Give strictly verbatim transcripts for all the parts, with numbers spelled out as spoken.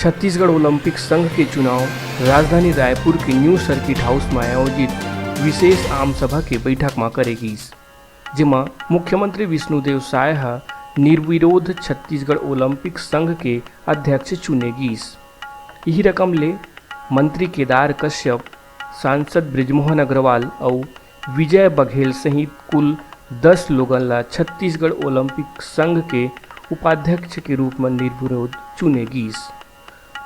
Chhattisgarh Olympic संघ के चुनाव राजधानी रायपुर के न्यू सर्किट हाउस म आयोजित विशेष आम सभा के बैठक म करे गीस, जेमा मुख्यमंत्री विष्णुदेव साय ह निर्विरोध छत्तीसगढ़ ओलंपिक संघ के अध्यक्ष चुने गीस। इही रकम ले मंत्री केदार कश्यप, सांसद बृजमोहन अग्रवाल अउ विजय बघेल सहित कुल दस लोगन ला छत्तीसगढ़ ओलंपिक संघ के उपाध्यक्ष के रूप म निर्विरोध चुने गीस।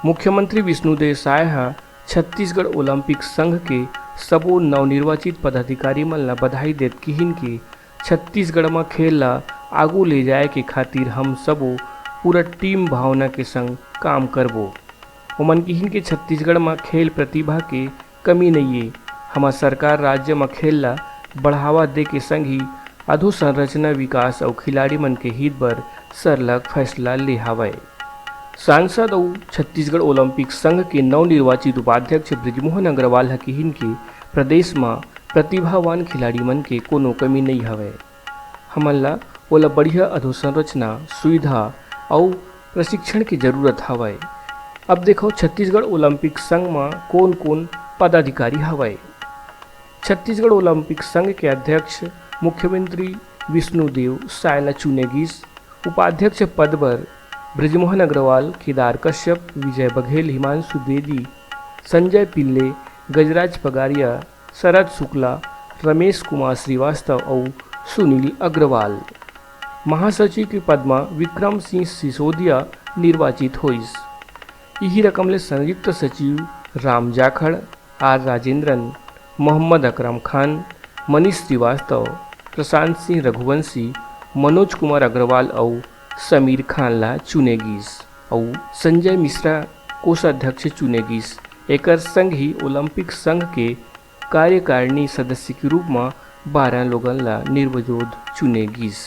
मुख्यमंत्री विष्णुदेव साय ह छत्तीसगढ़ ओलंपिक संघ के सबो नवनिर्वाचित पदाधिकारी मन ला बधाई देत किहिन कि छत्तीसगढ़ म खेल ला आगू ले जाए के खातिर हम सबो पूरा टीम भावना के संग काम करबो। ओमन किहिन कि छत्तीसगढ़ म खेल प्रतिभा के कमी नइये। हमर सरकार राज्य म खेल ला बढ़ावा दे के संग ही अधोसंरचना विकास अउ खिलाड़ी मन के हित बर सरलग फैसला ले हावय। सांसद अउ छत्तीसगढ़ ओलंपिक संघ के नवनिर्वाचित उपाध्यक्ष बृजमोहन अग्रवाल ह किहिन कि प्रदेश म प्रतिभावान खिलाड़ी मन के कोनो कमी नइ हवय। हमन ला ओला बढ़िया अधोसंरचना, सुविधा अउ प्रशिक्षण के जरूरत हवय। अब देखो छत्तीसगढ़ ओलंपिक संघ म कोन-कोन पदाधिकारी हवय। छत्तीसगढ़ ओलंपिक संघ के अध्यक्ष मुख्यमंत्री विष्णुदेव साय ल चुने गीस। उपाध्यक्ष पद बर बृजमोहन अग्रवाल, केदार कश्यप, विजय बघेल, हिमांशु द्विवेदी, संजय पिल्ले, गजराज पगारिया, शरद शुक्ला, रमेश कुमार श्रीवास्तव अउ सुनील अग्रवाल। महासचिव के पद म विक्रम सिंह सिसोदिया निर्वाचित होइस। इही रकम ले संयुक्त सचिव राम जाखड़, आर राजेंद्रन, मोहम्मद अकरम खान, मनीष श्रीवास्तव, प्रशांत सिंह रघुवंशी, मनोज कुमार अग्रवाल अउ समीर खान ला चुने गीस अउ संजय मिश्रा कोषाध्यक्ष चुने गीस। एकर संग ही ओलंपिक संघ के कार्यकारिणी सदस्य के रूप म बारह लोगन ला निर्विरोध चुने गीस।